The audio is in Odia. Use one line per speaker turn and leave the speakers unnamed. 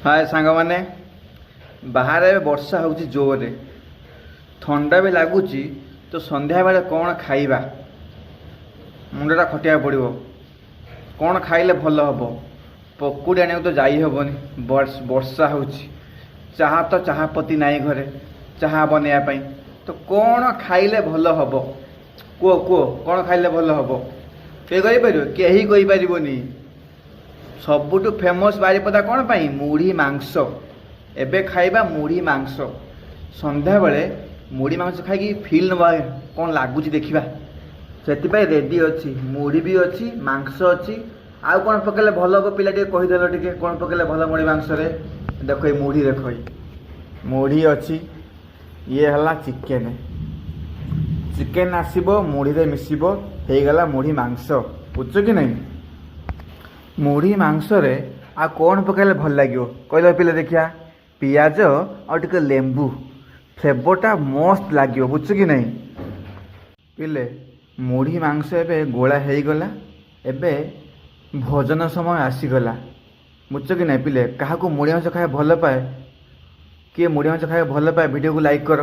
ହାଏ ସାଙ୍ଗମାନେ, ବାହାରେ ଏବେ ବର୍ଷା ହେଉଛି ଜୋରରେ, ଥଣ୍ଡା ବି ଲାଗୁଛି। ତ ସନ୍ଧ୍ୟାବେଳେ କ'ଣ ଖାଇବା? ମୁଣ୍ଡଟା ଖଟିବାକୁ ପଡ଼ିବ। କ'ଣ ଖାଇଲେ ଭଲ ହେବ? ପକୁଡ଼ି ଆଣିବାକୁ ତ ଯାଇ ହେବନି, ବର୍ଷା ହେଉଛି। ଚାହା ତ ଚାହା ପତି ନାହିଁ ଘରେ ଚାହା ବନେଇବା ପାଇଁ। ତ କ'ଣ ଖାଇଲେ ଭଲ ହେବ? କୁହ କୁହ, କ'ଣ ଖାଇଲେ ଭଲ ହେବ? କେହି କହିପାରିବ? କେହି କହିପାରିବନି। ସବୁଠୁ ଫେମସ୍ ବାରିପଦା କ'ଣ ପାଇଁ? ମୁଢ଼ି ମାଂସ। ଏବେ ଖାଇବା ମୁଢ଼ି ମାଂସ। ସନ୍ଧ୍ୟାବେଳେ ମୁଢ଼ି ମାଂସ ଖାଇକି ଫିଲ୍ ନେବା, କ'ଣ ଲାଗୁଛି ଦେଖିବା। ସେଥିପାଇଁ ରେଡ଼ି ଅଛି, ମୁଢ଼ି ବି ଅଛି, ମାଂସ ଅଛି। ଆଉ କ'ଣ ପକେଇଲେ ଭଲ ହେବ? ପିଲା ଟିକେ କହିଦେଲ ଟିକେ, କ'ଣ ପକେଇଲେ ଭଲ ମୁଢ଼ି ମାଂସରେ? ଦେଖ, ଏଇ ମୁଢ଼ି ଦେଖ, ଏଇ ମୁଢ଼ି ଅଛି। ଇଏ ହେଲା ଚିକେନ୍। ଚିକେନ୍ ଆସିବ, ମୁଢ଼ିରେ ମିଶିବ, ହେଇଗଲା ମୁଢ଼ି ମାଂସ। ବୁଝୁଛ କି ନାହିଁ? ମୁଢ଼ି ମାଂସରେ ଆଉ କ'ଣ ପକେଇଲେ ଭଲ ଲାଗିବ କହିଲ ପିଲା ଦେଖିଆ? ପିଆଜ ଆଉ ଟିକେ ଲେମ୍ବୁ, ଫ୍ଲେଭରଟା ମସ୍ତ ଲାଗିବ। ବୁଝୁଛ କି ନାହିଁ ପିଲେ? ମୁଢ଼ି ମାଂସ ଏବେ ଗୋଳା ହେଇଗଲା, ଏବେ ଭୋଜନ ସମୟ ଆସିଗଲା। ବୁଝୁଛ କି ନାହିଁ ପିଲେ? କାହାକୁ ମୁଢ଼ି ମାଂସ ଖାଇବା ଭଲ ପାଏ? କିଏ ମୁଢ଼ି ମାଂସ ଖାଇବା ଭଲ ପାଏ, ଭିଡ଼ିଓକୁ ଲାଇକ୍ କର।